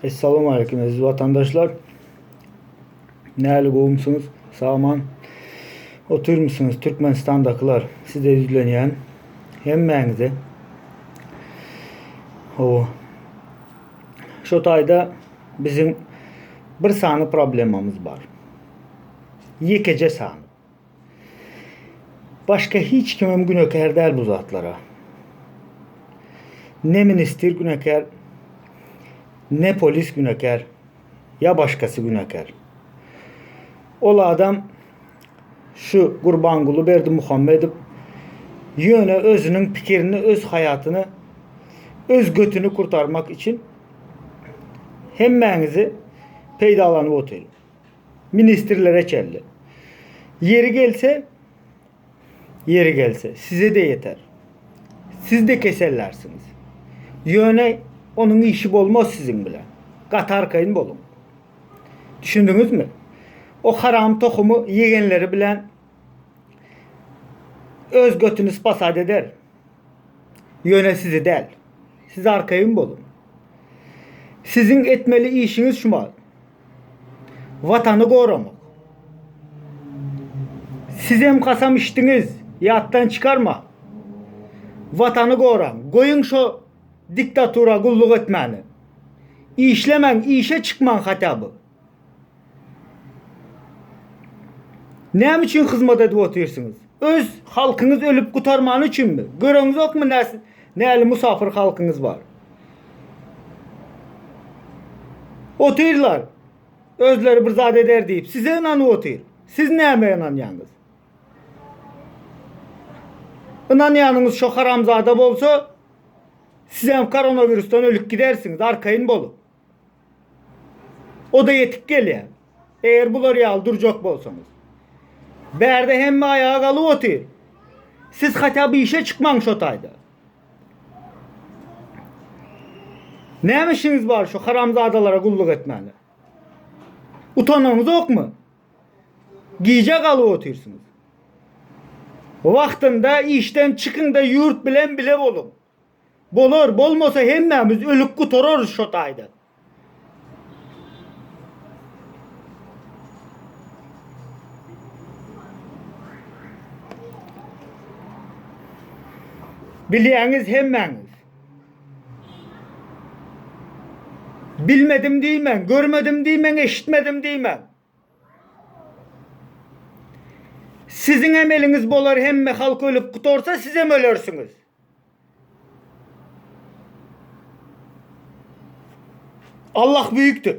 Essalamu aleýkum eziz watandaşlar. Näli gowumsyňyz? Sag-aman otyrmysyňyz? Türkmenistandakylar size ýüzlenýän hemmäňize. Hawa. Şu taýda biziň bir sany problemamyz bar. Ýekeje sany. Başga hiç kimem günäkär däl bu zatlara. Ne ministr günäkär, ne polis günäkär, ýa başgasy günäkär. Ol adam şu Gurbanguly Berdimuhamedow ýöne özüniň pikirini, öz haýatyny, öz götüni kurtarmak üçin hemmäňizi peýdalanyp otyr. Ministrlere çenli. Ýeri gelse, ýeri gelse size-de ýeter. Siz-de kesellärsiňiz. Ýöne onuň işi bolmaz siziň bilen. Gaty arkaýyn boluň. Düşündiňizmi? O haram tohumy ýegenleri bilen öz götüni spasat eder. Ýöne sizi däl. Siz arkaýyn boluň. Siziň etmeli işiňiz şumat. Watany goramak. Sizem kasam içdiňiz, ýatdan çykarma. Watany goraň, goýuň şo diktatura gulluk etmäni. Işlemäň, işe çykmaň hatda by. Näme üçin hyzmat edip otyrsyňyz? Öz halkyňyz ölüp gutarmany üçinmi? Göreňizokmy näli musafir halkyňyz bar? Otyrlar. Özleri bir zat eder diýip, size ynanyp otyr. Siz nämä ynanýaňyz? Ynanýanyňyz şo haramzada bolsa, sizem koronawirusdan ölüp gidersiňiz, arkaýyn boluň. O-da ýetip gelýär. Eger bular ýaly durjak bolsaňyz. Bärde hemme aýaga galyp otyr. Siz hatda bir işe çykmaň şo taýda. Näme işiňiz bar şu haramzadalara gulluk etmäne? Utanaňyzokmy? Gijä galyp otyrsyňyz. Wagtynda işden çykyňda ýurt bilen bile boluň. Bolar, bolmasa hemmämiz ölüp gutararys şo taýda. Bilýäňiz hemmäňiz. Bilmedim diýmäň, görmedim diýmäň, eşitmedim diýmäň. Siziň hem eliňiz bolar hemme halk ölüp gutarsa sizem ölersiňiz. Allah büyüktür.